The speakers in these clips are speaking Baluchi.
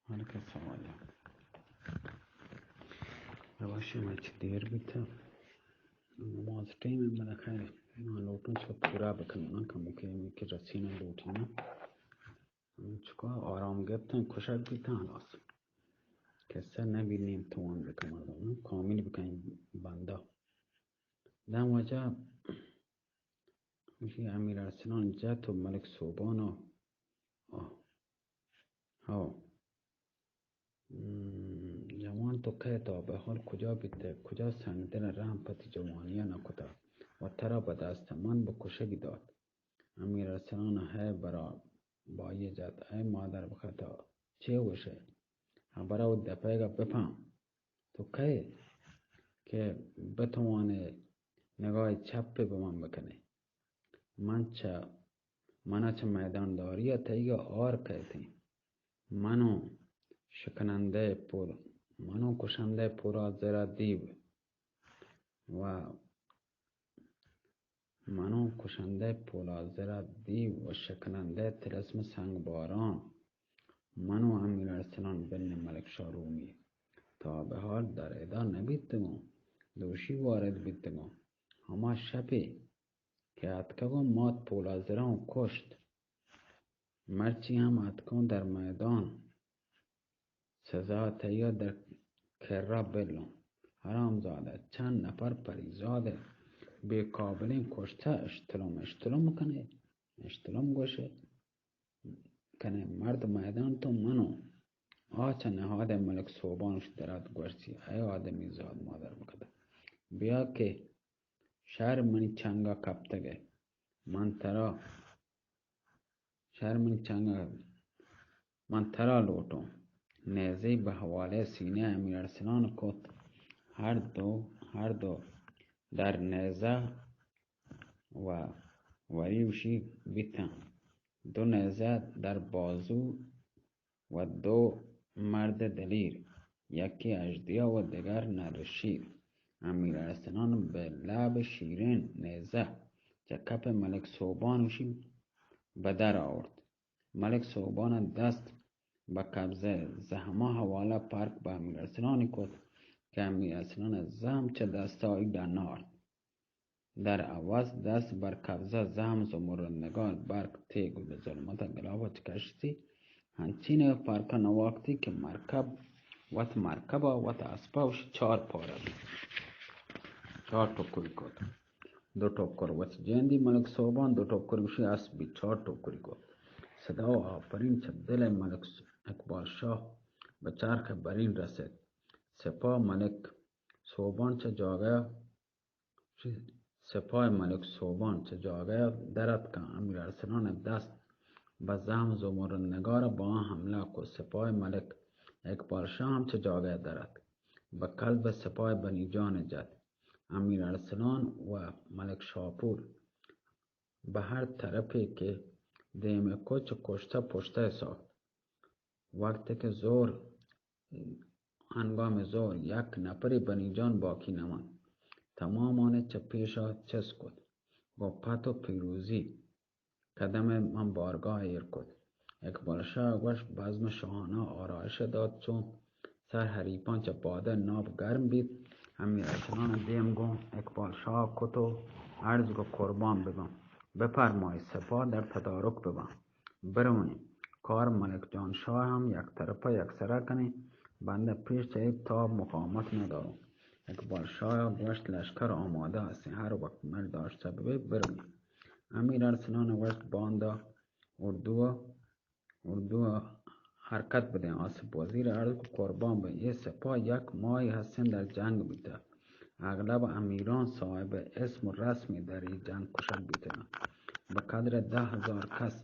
ہر کس سوال ہے۔ ببخشید، من چہ دیر بیتہ۔ نماز ٹائم ہے، بلے خیر، من لوٹوں چو پورا بکناں، کموکے ہمے کہ رسیناں لوٹیناں۔ چکا آرام گپتن، کشک بیتن، خلاص۔ قصہ نبی نیم توان بکن مردم، کامل بکن بندہ۔ داں واجہ گوشی، امیر ارسلان جت و ملک سوبان و، آ، ہو۔ ہم، جوان تو کئے، تا بہ حال کجا بیتہ، کجا سنگدل ء رحم پہ تئی جوانی ء نہ کتہ و ترا بہ دست من بہ کشگی دات۔ امیر ارسلان ء ہے برا بائی جت، اے مادر بختا، چے گوشئے؟ ہبرا و دپیگا بپہم۔ تو کئے کہ بتوانے نگاہ چپ بہ من بکنے؟ من چہ، منا چہ میدان داری ء تئیگ ء آر کئیت انت۔ من و شکنندہ پول، من و کشندہ پولازرا دیو و من و کشندہ پولازرا دیو و شکنندہ طلسم سنگ باران، من و امیر ارسلان بن ملک شاہ رومی تا بہ حال در ادا نبیتگوں، دوشی وارد بیتگوں۔ ہما شپے کہ اتکگوں مات پولازراں کشت۔ مرچی ہم اتکوں در میدان، سزا تئیا در کرا بلوں۔ حرامزادہ، چند نفر پریزادہ بے قابلیں کشتہ، اشتلم اشتلم کنے، اشتلم گوشے کنے۔ مرد میدان تو منو۔ آ چہ نہاد ملک سوبان اش درات گوشتی، اے آدمی زاد مادر بکتہ، بیا کہ شر منی چنگا کپتگئے۔ من ترا، شر منی چنگا، من ترا لوٹوں۔ نیزے بہ حوالہ سینہ امیر ارسلان کت۔ ہر دو، ہر دو در نیزہ و وریوشی بیتاں۔ دو نیزہ در بازو و دو مرد دلیر، یکے اژدیا و دگر نرشیر۔ امیر ارسلان بہ لب شیرین نیزہ چہ کپ ملک سوبان وشی بدر آورت۔ ملک سوبان دست بہ قبضہ زہما حوالہ پرک بہ امیر ارسلانی کت کہ امیر ارسلان زہم چہ دست آئی ڈن آرت۔ در عوض دست بر قبضہ زہم زمرد نگار برک تیگ و بہ ظلمت گلاوت کشتی، ہنچین پرکا نواکتی کہ مرکب وت مرکبا وت اسپا وش چار پارہ بیت۔ چار ٹکری کت۔ دو ٹکر وت جندی ملک سوبان، دو ٹکر وشی اسپ بیت، چار ٹکری کت۔ صدا و آفرین چہ دل ملک س-، اقبال شاہ بہ چرخ برین رسید۔ سپاہ ملک سوبان چہ جاگہ سپاہ ملک سوبان چہ جاگہ در اتکاں۔ امیر ارسلان دست بہ زہم زمرد نگار با حملہ کو۔ سپاہ ملک اقبال شاہ ہم چہ جاگہ در اتک۔ بہ قلب سپاہ بنی جان جت۔ امیر ارسلان و ملک شاپور بہ ہر طرفے کہ دیم کت چہ کشتہ پشتہ ساخت۔ وقتے کہ زور، ہنگام زور یک نپرے بنی جان باقی نماند۔ تمامانے چہ پیشا چست کت۔ گوں پت و پیروزی قدم من بارگاہ ایر کت۔ اقبال شاہ گوشت، بزم شاہانہ آرائش دات، چون سر حریفاں چہ پادہ ناب گرم بیت۔ امیر ارسلان دیم گوں اقبال شاہ کت و عرض گو قربان بباں، بفرمائیت، سپاہ در تدارک بباں۔ برویں۔ کار ملک جان شاہ ہم یک طرفا یک سرا کنیں، بندہ پیش چہ اے تاب مقاومت نداروں۔ اقبال شاہ گوشت، لشکر آمادہ ہستیں، ہر وقت مرداشتہ ببے، برویں۔ امیر ارسلان گوشت، باندا اردو، اردو حرکت بدیں۔ آصف وزیر عرض کو، قربان بیں، اے سپاہ یک ماہی ہستیں در جنگ بیتہ۔ اغلب امیران صاحب اسم و رسمی در اے جنگ کشگ بیتگاں۔ بہ قدر دہ ہزار کس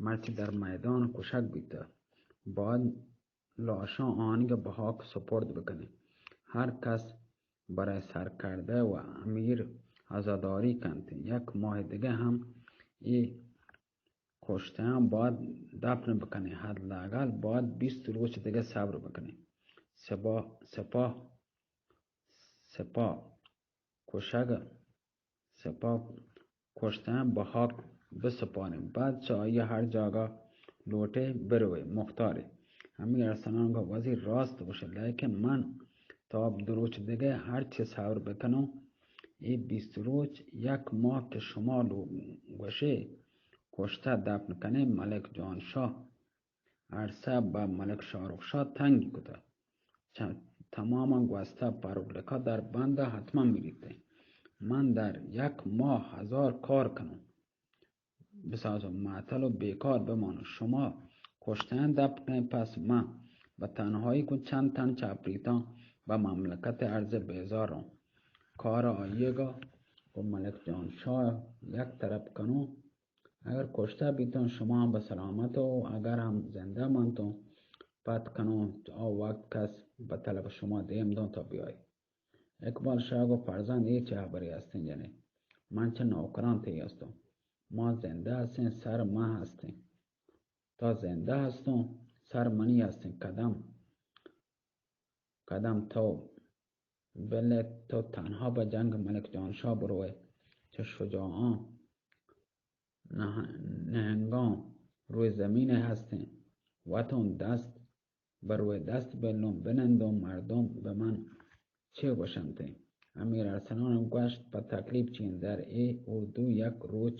مرچی در میدان کشگ بیتہ۔ باید لاشاں آنیگ بہ ہاک سپرد بکنیں۔ ہر کس برای سرکردہ و امیر عزاداری کنت۔ یک ماہ دگہ ہم اے کشتیاں باید دفن بکنیں۔ حد لاقل باید بیست روچ دگہ صبر بکنیں۔ سپاہ، سپاہ، سپاہ کشگ، سپاہ کشتیاں بہ ہاک بسپاریں۔ بعد چہ آئی ہر جاگہ لوٹے بروے، مختارے۔ امیر ارسلان گو وزیر راست گوشے، لیکن من تا دو روچ دگہ ہرچی صبر بکنوں، اے بیست روچ یک ماہ کہ شما لو گوشے کشتہ دپن کنے، ملک جان شاہ عرصہ بہ ملک شاہ رخ شاہ تنگی کتہ۔ چہ تماما گوستہ پروک لکا در بندہ حتما مریتے۔ من در یک ماہ ہزار کار کنوں۔ بساز و معطل و بیکار بمانوں۔ شما کشتیان دپ کنیں، پس من بہ تنہائی گوں چند تن چہ اپریتاں بہ مملکت ارض بیزار روں۔ کار آئیگا گوں ملک جان شاہ یک طرف کنوں۔ اگر کشتہ بیتوں شما ہم بہ سلامت و اگر ہم زندہ منتوں پت کنوں، آ وقت کس بہ طلب شما دیم دوں تا بیائی۔ اقبال شاہ گو فرزند اے چہ ہبرے ہستیں جنے؟ من چہ نوکراں تئی ہستوں۔ ما زندہ ہستیں، سر من ہستیں۔ تا زندہ ہستوں، سر منی ہستیں۔ قدم، قدم تو بلے تو تنہا بہ جنگ ملک جان شاہ بروئے، چہ شجاعاں نہ-، نہنگاں روئے زمین ء ہستیں۔ وتوں دست بہ روئے دست بلوں، بنندوں مردم بہ من چے گوشنتیں؟ امیر ارسلان گوشت، پہ تکلیف چین در اے اردو یک روچ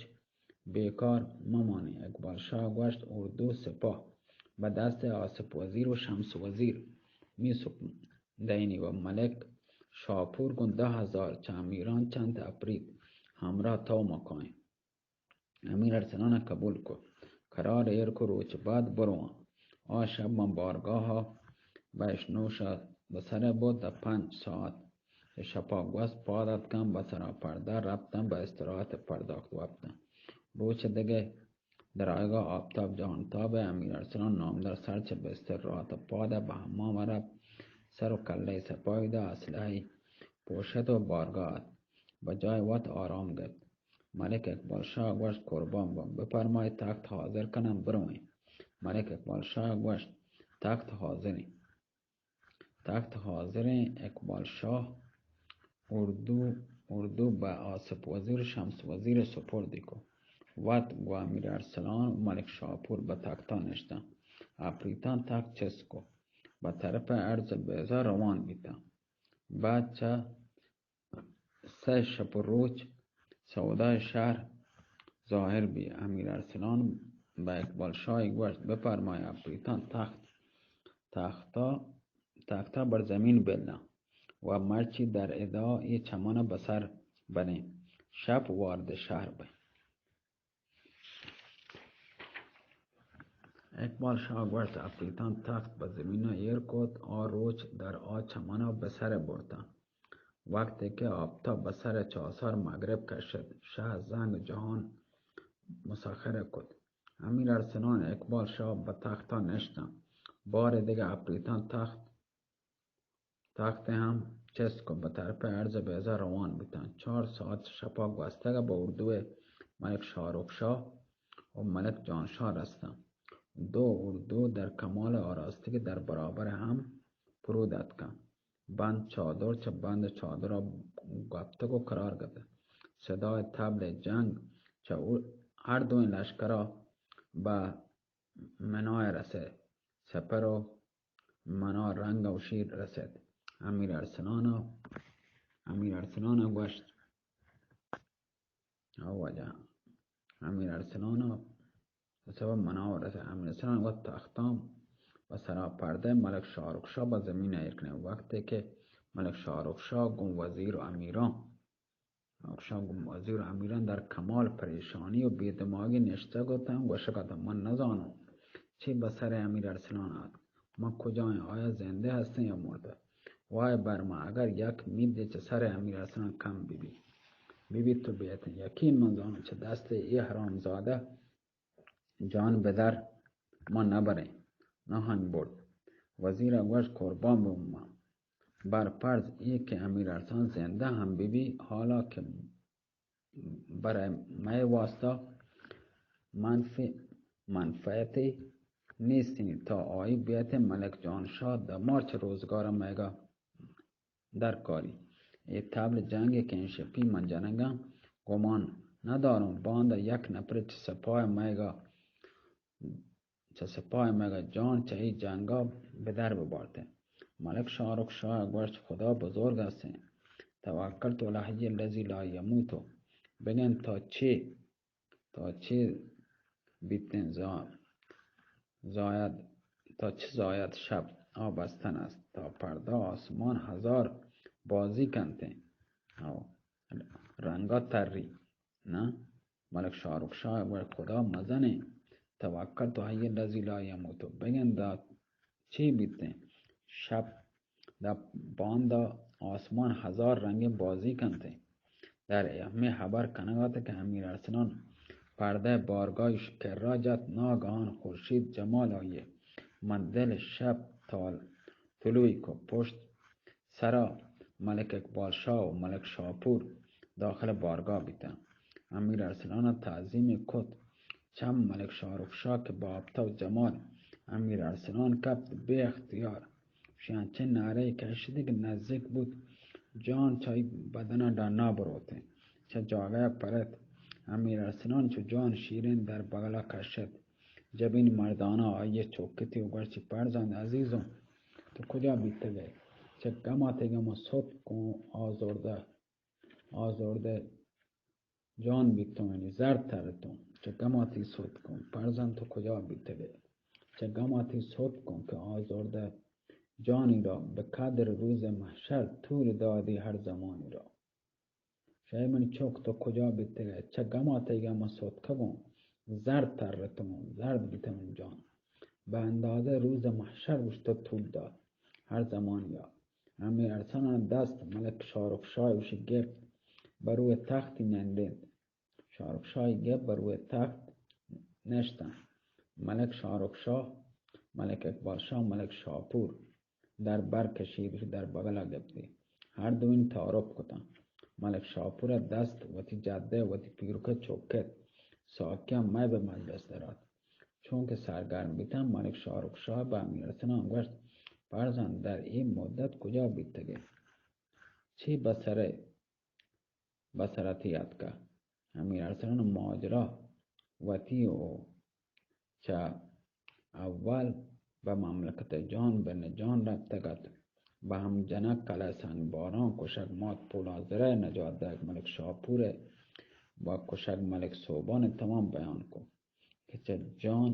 بیکار مہ مانیں۔ اقبال شاہ گوشت، اردو سپاہ بہ دست آصف وزیر و شمس وزیر می سپدینی و ملک شاپور گوں دہ ہزار چہ امیران چند اپریت ہمراہ تو مکائیں۔ امیر ارسلان ء قبول کت۔ قرار ایر کو روچ بعد برواں۔ آ شپ من بارگاہ ء بہ اشنوش ء بہ سر ء برت ء پنچ ساعت چہ شپ ء گوست پاد اتکاں، بہ سر ء پردہ رپتاں، بہ استراحت ء پرداخت وپتاں۔ روچ ء دگہ درآیگ ء آپتاب جہانتاب ء امیر ارسلان نامدار سر چہ بستر راہت ء پاد ء بہ حمام ء رپت، سر و کلہ ء سپاہی دات، اسلحہ ء پوشت و بارگاہ ات، بہ جاہ وت آرام گپت۔ ملک اقبال شاہ گوشت، قربان باں، بپرمائے، تخت حاضر کناں، برویں۔ ملک اقبال شاہ گوشت، تخت حاضریں۔ تخت حاضریں۔ اقبال شاہ اردو، اردو بہ آصف وزیر، شمس وزیر سپردی کو۔ وت گوں امیر ارسلان و ملک شاپور بہ تختا نشتاں۔ اپریتاں تخت چست کو۔ بہ طرف ارض بیضا روان بیتاں۔ بعد چہ سئے شپ و روچ سودائے شہر ظاہر بی۔ امیر ارسلان بہ اقبال شاہی گوشت، بپرمائے اپریتاں تخت، تختا، تختا بر زمین بلنا و مرچی در ادا اے چمنا بسر بنیں، شپ وارد شہر بیں۔ اقبال شاہ گوشت، اپریتاں تخت بہ زمین ء ایر کت، آ روچ در آ چمن ء بہ سر ء برتاں۔ وقتے کہ آپتاب بہ سر ء چاسار مغرب کشت، شہ زنگ جہان مسخر ء کت۔ امیر ارسلان اقبال شاہ بہ تخت ء نشتاں۔ بار دگہ اپریتاں تخت تخت ء ہم چست کت، بہ طرف ارض بیضا روان بوتاں۔ چار ساعت شپا گوستگ ء بہ اردو ء ملک شاہ رخ شاہ و ملک جان شاہ رستاں۔ دو اردو در کمال آراستگی در برابر ہم فرود اتکاں۔ بند چادر چہ بند چادر ء گپتگ و قرار گپت۔ صدائے طبل جنگ چہ او-، ہر دوئیں لشکرا بہ منائے رسے۔ سپر و منا رنگ و شیر رسیت۔ امیر ارسلان ء، امیر ارسلان ء گوشت، او واجہ، امیر ارسلان ء سبب منا رسیت۔ امیر ارسلان وت تختاں و سرا پردہ ملک شاہ رخ شاہ بہ زمین ء ایر کنیں۔ وقتے کہ ملک شاہ رخ شاہ گوں وزیر و امیراں، شاہ گوں وزیر و امیراں در کمال پریشانی و بے دماغی نشتگ اتاں، گوشگ اتاں، من نزانوں چے بہ سر امیر ارسلان آتک، من کجائیں، آیا زندہ ہستیں یا مردہ؟ وائے بر من، اگر یک میدے چہ سر امیر ارسلان کم بہ بیت، بہ بیت تو بیتیں، یقین من زانوں چہ دست اے حرام زادہ جان بدر ما نبریں، نہ ہنگ برد۔ وزیر ء گوشت، قربان بوں من۔ بر فرض اے کہ امیر ارسلان زندہ ہم بہ بی، حالا کہ برای مئے واسطہ منفی-، منفعتے نیستیں، تا آئی بیت ملک جان شاہ دمار چہ روزگار مئیگا درکاری۔ اے طبل جنگے کہ انشپی من جنگاں، گمان نداروں باندا یک نفرے چہ سپاہ مئیگا چہ سپاہ مگہ جان چہ اے جنگا بدر ببارتیں۔ ملک شاہ رخ شاہ گوشت، خدا بزرگ استیں، توکلت علی الحی الذی لا یموت، بگند تا چے، تا چے بیتیں زا-، زاید، تا چہ زاید شپ آ بستن است، تا پردہ آسمان ہزار بازی کنتیں، او رنگا تری، نہ؟ ملک شاہ رخ شاہ گوشت، خدا مزنیں، توکلت علی الذی لا یموت، بگند دات چی بیتیں؟ شپ داں باندا آسمان ہزار رنگیں بازی کنتیں۔ در ہمے ہبر کنگ ات کہ امیر ارسلان پردہ بارگاہ اش کرا جت، ناگہان خورشید جمال آئی من دل شپ تال طلوعی کو، پشت سرا ملک اقبال شاہ و ملک شاپور داخل بارگاہ بیتاں۔ امیر ارسلان تعظیم کت۔ چم ملک شاہ رخ شاہ کہ با آپتہ و جمال امیر ارسلان کپت، بے اختیار شی انچیں نعرہ کشیت کہ نزیک بوت جان چہ بدن ڈنا بروتیں۔ چہ جاگہ پرت، امیر ارسلان چو جان شیریں در بغلا کشت۔ جبین مردانہ آئی چوکتی و گوشت، فرزند عزیزوں، تو کجا بیتگ ئے؟ چہ گما تئی گما سوت کوں، آزردہ، آزردہ جان بیتوں، یعنی زرد ترتوں۔ چہ گما تئی سوت کوں، فرزند تو کجا بیتگ ئے؟ چہ گما تئی سوت کوں کہ آزردہ جانی را، بہ قدر روز محشر طول دادی ہر زمانی را۔ شے منی چک، تو کجا بیتگ ئے؟ چہ گما تئی گما سوتکگوں، زرد ترتگوں، زرد بیتگوں جان۔ بہ اندازہ روز محشر گوشت تو طول دات ہر زمانیا۔ امیر ارسلان دست ملک شاہ رخ شاہ وشی گپت، بروئے تختی نندینت۔ شاہ رخ شاہی گپت، بروئے تخت نشتن۔ ملک شاہ رخ شاہ، ملک اقبال شاہ، ملک شاپور در بر کشید، در بغلا گپتی۔ ہر دوئیں تعارف کتاں۔ ملک شاپور ء دست وتی جدہ ء وتی پیرک ء چک ات۔ ساکیاں مئے بہ مجلس درات۔ چونکہ سرگرم بیتاں، ملک شاہ رخ شاہ بہ امیر حسنان گوشت، فرزند، در اے مدت کجا بیتگ ئے؟ چی بسر ء بسرتی اتکہ۔ امیر ارسلان ماجرا وتی و چہ اول بہ مملکت جان بن جان رپتگ ات۔ بہ ہم جنک کلہ سنگ باران کشگ مات پولازرہ نجات دئیگ ملک شاپور ء بہ کشگ ملک سوبان ء تمام بیان کو کہ چہ جان،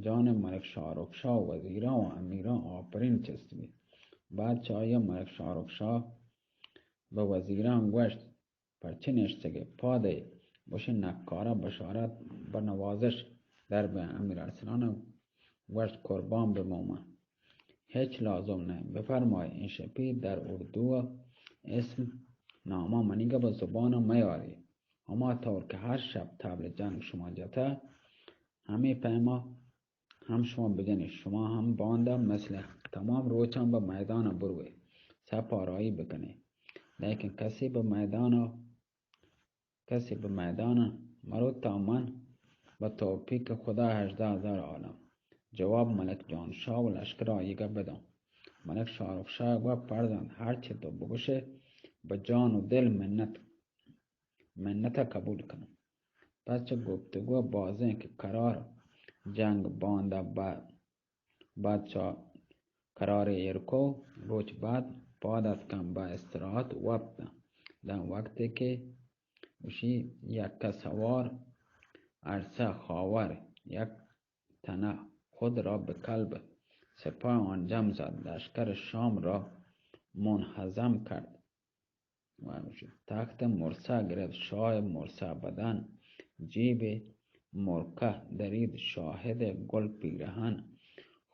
جان ملک شاہ رخ شاہ وزیراں و امیراں آپرین چست بیت۔ بعد چہ آئی ملک شاہ رخ شاہ بہ وزیراں گوشت، پرچے نشتگ ئے؟ پاد ئے؟ گوشے، نکارا بشارت بہ نوازش در بہ امیر ارسلان ء گوشت، قربان بہ مومن، ہچ لازم نہ، بفرمائے، این شپی در اردو ء اسم نامہ منیگا بہ زبان ء میاری، ہما طور کہ ہر شپ طبل جنگ شما جتہ، ہمے پیما ہم شما بجنی، شما ہم باندا مثل تمام روچاں بہ میدان بروے، سپ آرائی بکنے، لیکن کسی بہ میدان، کسی بہ میدان مرو تا من بہ توفیق خدا ہژدہ ہزار عالم جواب ملک جان شاہ و لشکر آئیگا بداں۔ ملک شاہ رخ شاہ گوا، فرزند، ہر چی تو بگوشے بہ جان و دل منت منت ء قبول کناں۔ پس چہ گپتگو ء بازیں کہ قرار جنگ باندا بہ، بادشاہ قرار ایر کو، روچ بعد پاد اتکاں بہ استراحت وپتاں۔ داں وقتے کہ گوشی، یک سوار عرصہ خاور، یک تنہ خود را بہ قلب سپاہ آن جم زد، لشکر شام را منہزم کرد۔ و تخت مرصع گرفت، شاه مرصع بدن، جیب مرکه درید، شاهد گل پیرهن،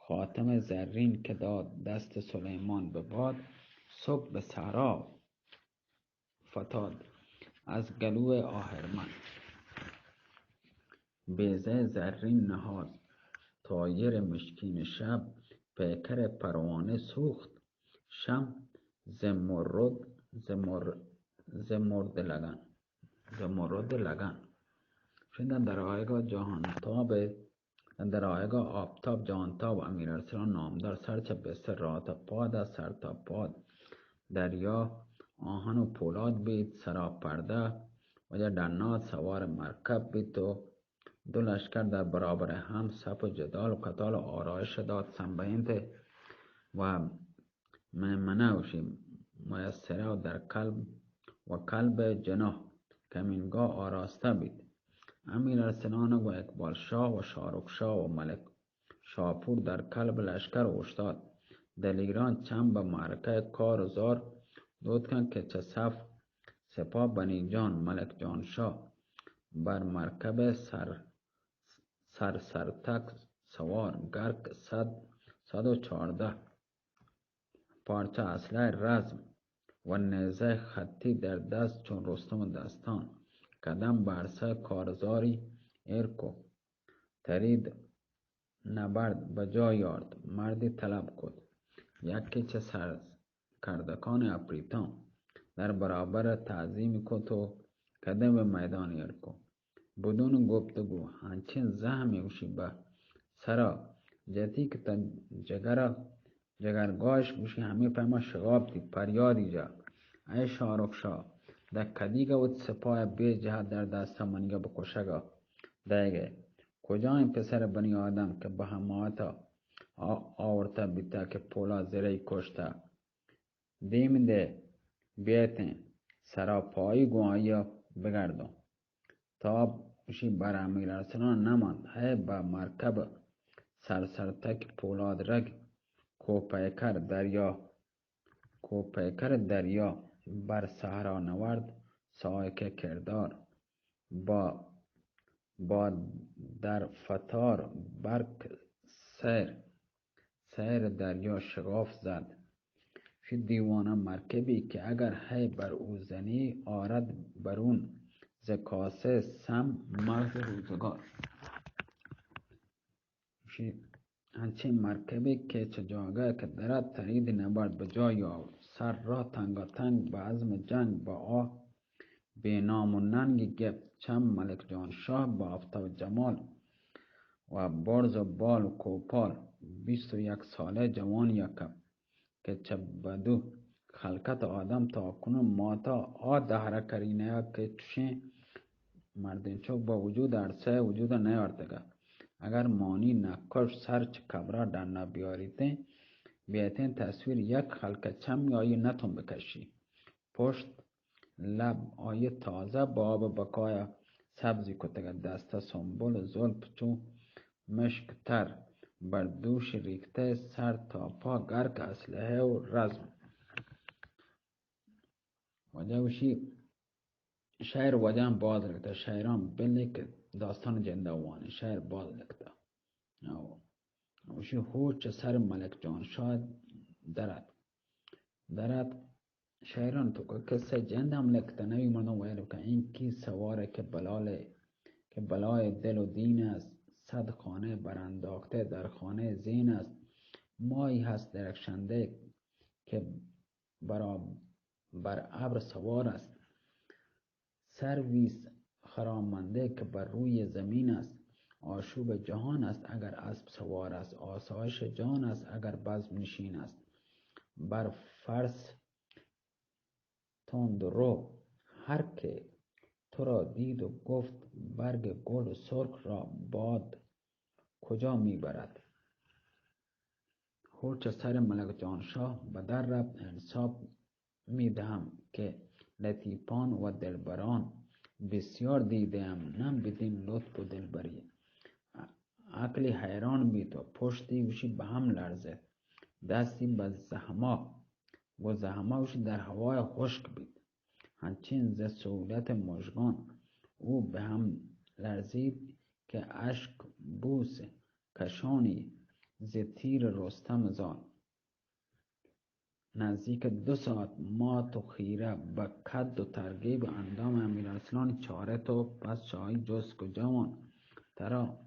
خاتم زرین که داد دست سلیمان به باد، صبح به صحرا فتاد از گلو آهرمن. بیضه زرین نهاد، طایر مشکین شب، پیکر پروانه سوخت، شمع زمرد، زمر-، زمرد لگن، زمرد لگن۔ شنیدن در آیگا جهانتاب، در آیگا آفتاب، جهانتاب، امیر ارسلان نامدار، سر چه بستر، راه تا پاد، سر تا پاد دریا آهن و پولاد بیت، سرا پرده و یا ڈنات سوار مرکب بیت و دو لشکر در برابر هم صف و جدال و قتال و آرایش داد سنبینت و میمنه و شی میسره و در قلب و قلب جناح کمینگاه آراسته بیت. امیر ارسلان و اقبال شاه و شاهرخ شاه و ملک شاپور در قلب لشکر اوشتاد. دلیران چم به معرکه کار و زار دوتکن که چه صف سپاه بنی جان ملک جان شاه بر مرکب سر، سر سرتک سوار گرک صد، صد و چهارده پارچه اسلحه رزم و نیزه خطی در دست چون رستم دستان قدم بر سر کارزاری ایر کو. ترید نبرد بجای آرد، مردی طلب کت، یکی چه سرکردکان اپریتان در برابر تعظیم کت و قدم به میدان ایر کو. بدون گفتگو انچین زہمے گوشی بہ سرا جتی کہ تاں جگرا، جگرگاش گوشی ہمے پیما شگاپتی پریادی جا، اے شاہرخ شاہ، داں کدیگا وت سپاہ بے جہت در دستا منیگا بکشگا دئیگئے؟ کجائیں پسر بنی آدم کہ بہ ہماتا آ-، آورتہ بیتہ کہ پولا زرئی کشتہ؟ دیم دے، بیتیں، سراپائی گوں آئیا بگردوں. تاب گوشی بر امیر ارسلان نماند، ہے بہ مرکب سرسرتک پولاد رگ، کوپیکر دریا، کوپیکر دریا بر صحرا نورد، سائق کردار با، با در فتار برک سیر، سیر دریا شگاف زد. شی دیوانہ مرکبی کہ اگر ہے بر او زنی آرد برون ز کاسہ سم مغز روزگار. شی انچیں مرکبے کہ چہ جاگہ کہ درات ترید نبرد بجای آورد، سر راہ تنگاتنگ بہ عزم جنگ بہ آ بے نام و ننگی گپت. چم ملک جان شاہ بہ آفتاب جمال و برز و بال و کوپال بیست و یک سالہ جوانی کپت کہ چہ بدو خلقت آدم تا کنون ماتا آ دہرہ کرینہ کہ چشیں مردین چک بہ وجود ارسہ وجود نیارتگہ. اگر مانی نکش سر چہ قبرا ڈنا بیاریتیں، بیتیں تصویر یک خلقہ چمی آئی نتون بکشی. پشت لب آئی تازہ باب بقایا سبزی کتگ ات. دستہ سنبل و زلف چو مشک تر بر دوش ریختہ، سر تا پا گرک اسلحہ و رزم. واجہ گوشی شعر واجہ باز لکتہ، شعران بلے کہ داستان جندہ وانے، شعر باز لکتہ. او، گوشی ہوچ سر ملک جان شاہ درات، درات شعران تو کہ قصہ جند ہم لکتہ، نبی مردم ویل بکن، این کی سوار کہ بلال، کہ بلائے دل و دین است، صد خانہ برانداختہ در خانہ زین است، ماهی هست درخشنده که برا-، بر ابر سوار است. سرویس خرامنده که بر روی زمین است. آشوب جهان است اگر اسب سوار است. آسایش جان است اگر بزم نشین است. بر فرس تند رو هر که تو را دید و گفت، برگ گل سرخ را باد کجا می‌برد؟ هو چه سر ملک جان شاه بدر رفت، انصاف می‌دهم که لطیفان و دلبران بسیار دیده‌ام، نه بدین لطف و دلبری. عقلی حیران بیت و پشتی گوشی به هم لرزد، دستی به زهما، گو زهما گوشی در هوای خشک بیت. هنچین ز سهولت مژگان او به هم لرزید که اشک بوس کشانی ز تیر رستم زان. نزدیک دو ساعت مات و خیره به قد و ترکیب اندام امیر ارسلان چارت و پس چه آئی جست که جوان، ترا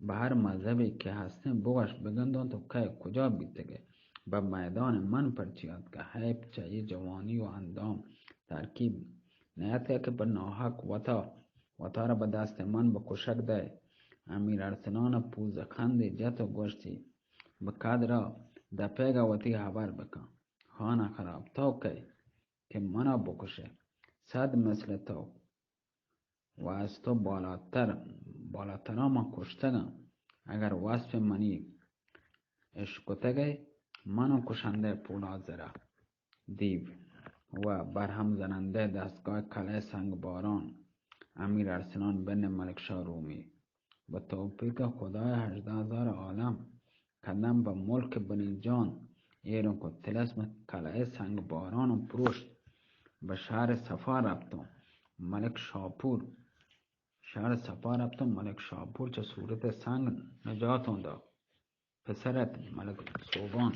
به هر مذهبی که هستین بگوش، بگندان تو کئے کجا بیتگئے، به میدان من پرچی آتکئے؟ حیف چه ای جوانی و اندام ترکیب نیاتکئے که به ناحق وتا، وتارا به دست من به کشگ دئے. امیر ارسلان پوزخندی جت و گوشتی، به قدرا دپیگا وتی هبر بکن. خانه خراب، تو کئے که منا بکشئے؟ صد مثل تو و از تو بالاتر بالاترا من کشتگاں، اگر وصف منی اشکتگ ئے، من و کشندہ پولاد زرہ دیو و برہم زنندہ دستگاہ کلہ سنگ باران امیر ارسلان بن ملک شاہ رومی، بہ توفیق خدای ہژدہ ہزار عالم قدم بہ ملک بنی جان ایروں کو، طلسم کلہ سنگ باران و پروشت، بہ شہر صفا رپتوں ملک شاپور، شہر صفا رپتوں ملک شاپور چہ صورت سنگ نجاتوں دا۔ پسر ات ملک سوبان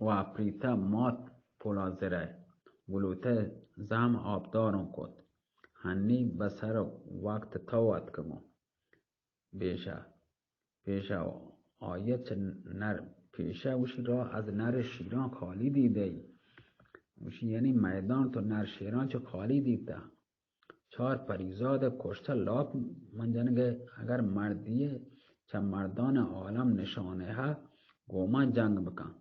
و اپریتا مات پولازرہ گلوتہ زہم آبداروں کت۔ ہنی بسر وقت تو اتکگوں۔ بیشہ، پیشہ آئی چہ نر، پیشہ گوشی را از نر شیران خالی دیدئی۔ گوشی یعنی میدان تو نر شیران چہ خالی دیتا۔ چار پریزاد کشتہ لاپ من جنگ، اگر مردی چہ مردان عالم نشانہ گوما جنگ بکن۔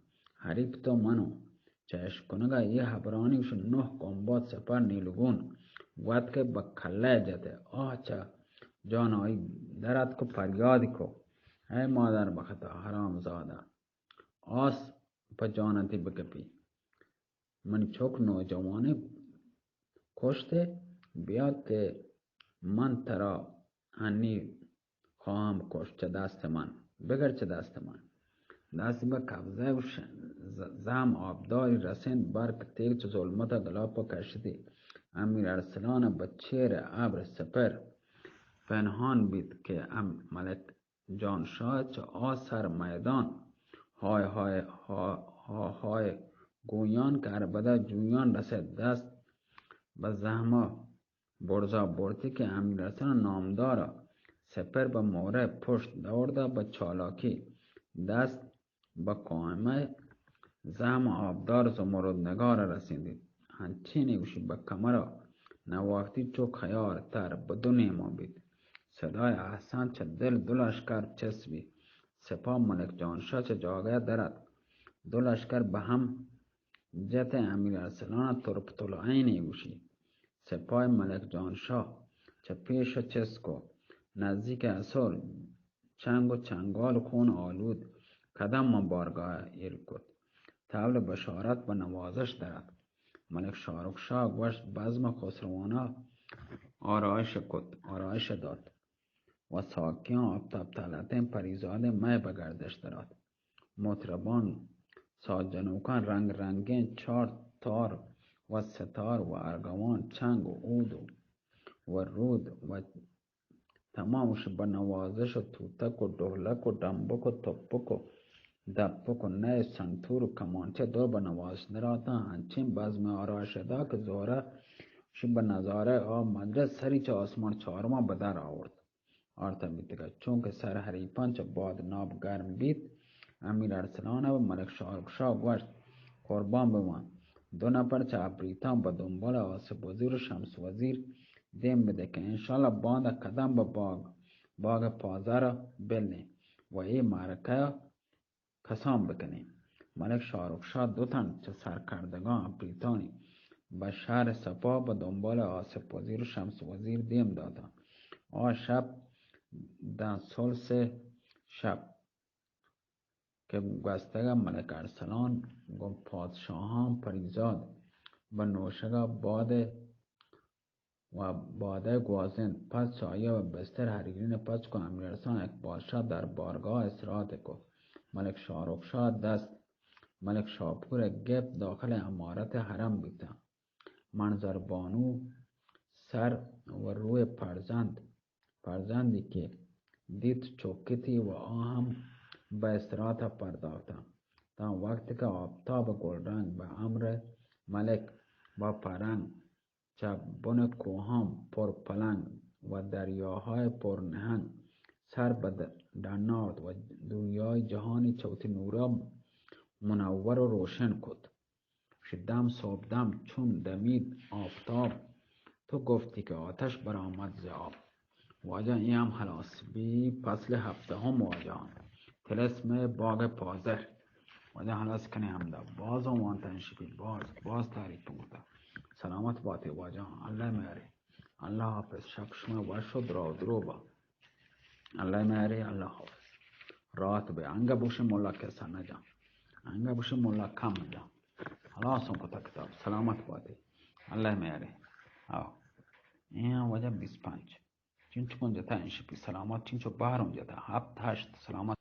حریف تو منو۔ چہ اشکنگا اے ہبرانی گوش نوہ گمباد سپر نیلگون گوت کہ بہ کلہ جتہ۔ آہ چہ جان آئی در اتک و پریادی کو، اے مادر بختا حرام زادہ، آس پہ جانتی بکپی۔ منی چک نوجوانے کشت، بیا کہ من ترا ہنی خواہم کشت چہ دست من، بگر چہ دست من۔ دست بہ قبضہ و ش-، ز-، زہم آبداری رسینت، برک تیگ چہ ظلمت گلاپ کشتی۔ امیر ارسلان بہ چیر ابر سپر پنہان بیت کہ ام ملک جان شاہ چہ آ سر میدان ہائے ہائے، ہا-، ہا-، ہائے گویان کہ ہر بدا جویان رسد دست بہ زہما برزا برتی کہ امیر حسن نامدارا سپر بہ مورہ پشت دور دا بہ چالاکی دست بہ قائمہ زہم آبدار زمرد نگار رسیندیت۔ ہنچینی گوشی بہ کمرا نواختی چو خیار تر بہ دو نیما بیت۔ صدای احسن چہ دل دو لشکر چست بیت۔ سپاہ ملک جان شاہ چہ جاگہ در اتک۔ دو لشکر بہ ہم جت امیر ارسلان ترپ تلعینی گوشی۔ سپاہ ملک جان شاہ چہ پیش چست کو۔ نزدیک اصل چنگ و چنگال خون آلود قدم من بارگاہ ایر کت۔ طبل بشارت بہ نوازش در اتک۔ ملک شاہ رخ شاہ گوشت، بزم خسروانا آرائش کت، آرائش دات و ساکیاں آفتاب طلعتیں پریزادیں مئے بہ گردش در آت۔ مطربان ساز جنوکان رنگ رنگیں چار تار و ستار و ارگوان چنگ و عود و، و رود و تمامش بہ نوازش و توتک و ڈولک و ڈمبک و تپک و دپک و نئے سنتور و کمانچہ دور بہ نوازش در آتاں۔ ہنچیں بزم آرائش ادا کہ زہرہ شی بہ نظارہ آ مجلس سری چہ آسمان چارواں بہ در آورت۔ آرتا بیتگ ات۔ چونکہ سر حریفان چہ باد ناب گرم بیت، امیر ارسلان ء ملک شاہ رخ شاہ گوشت، قربان ببان، دو نفر چہ اپریتان بہ دنبال آصف وزیر و شمس وزیر دیم بدے کہ انشاءاللہ باندا قدم بہ باغ، باغ پازار بلیں و اے معرکہ کسان بکنیں۔ ملک شاہ رخ شاہ دو تن چہ سرکردگاں اپریتانی بہ شہر سپاہ بہ دنبال آصف وزیر و شمس وزیر دیم داتاں۔ آ شپ داں سلس شپ کہ گوستگ ملک ارسلان گوں پادشاہاں پریزاد بہ نوشگا باد و بادئے گوازینت۔ پس چہ آئی ء بستر حریرین پچ کو امیر حسن یک بادشاہ در بارگاہ استراحت کو۔ ملک شاہ رخ شاہ دست ملک شاپور ء گپت داخل امارت حرم بیتاں۔ منظر بانو سر و روئے فرزند، فرزندی کہ دیت چکتی و آ ہم بہ استراحت پرداختاں۔ تاں وقت کہ آفتاب گلرنگ بہ امر ملک و پرنگ چہ بن کوہاں پر پلنگ و دریاہائے پر نہنگ سر بہ د-، ڈن آورت و دنیائے جہانی چہ وتی نورا منور و روشن کت۔ شی دم صبح دم چون دمید آفتاب، تو گفتی کہ آتش برآمد ز آب۔ واجہ اے ہم ہلاس بی، فصل ہپتہم واجہ، طلسم باغ پازر۔ واجہ ہلاس کنے ہمدا۔ باز وانتن شپی، باز، باز تعریف بوتا۔ سلامت باتے واجہ، اللہ مہرے۔ اللہ حافظ، شپ شما وش و درو درو با. اللہ میارے، اللہ حافظ. رات بے انگا بوشے مولا کسا نہ جا، انگا بوشے مولا کم جا. خلاص ہوں کتا کتاب، سلامت باتے. اللہ میارے. آو. این وجہ بیست پنج. چنچکوں جتا انشپی سلامت، چنچو باروں جتا، ہفت ہشت سلامت.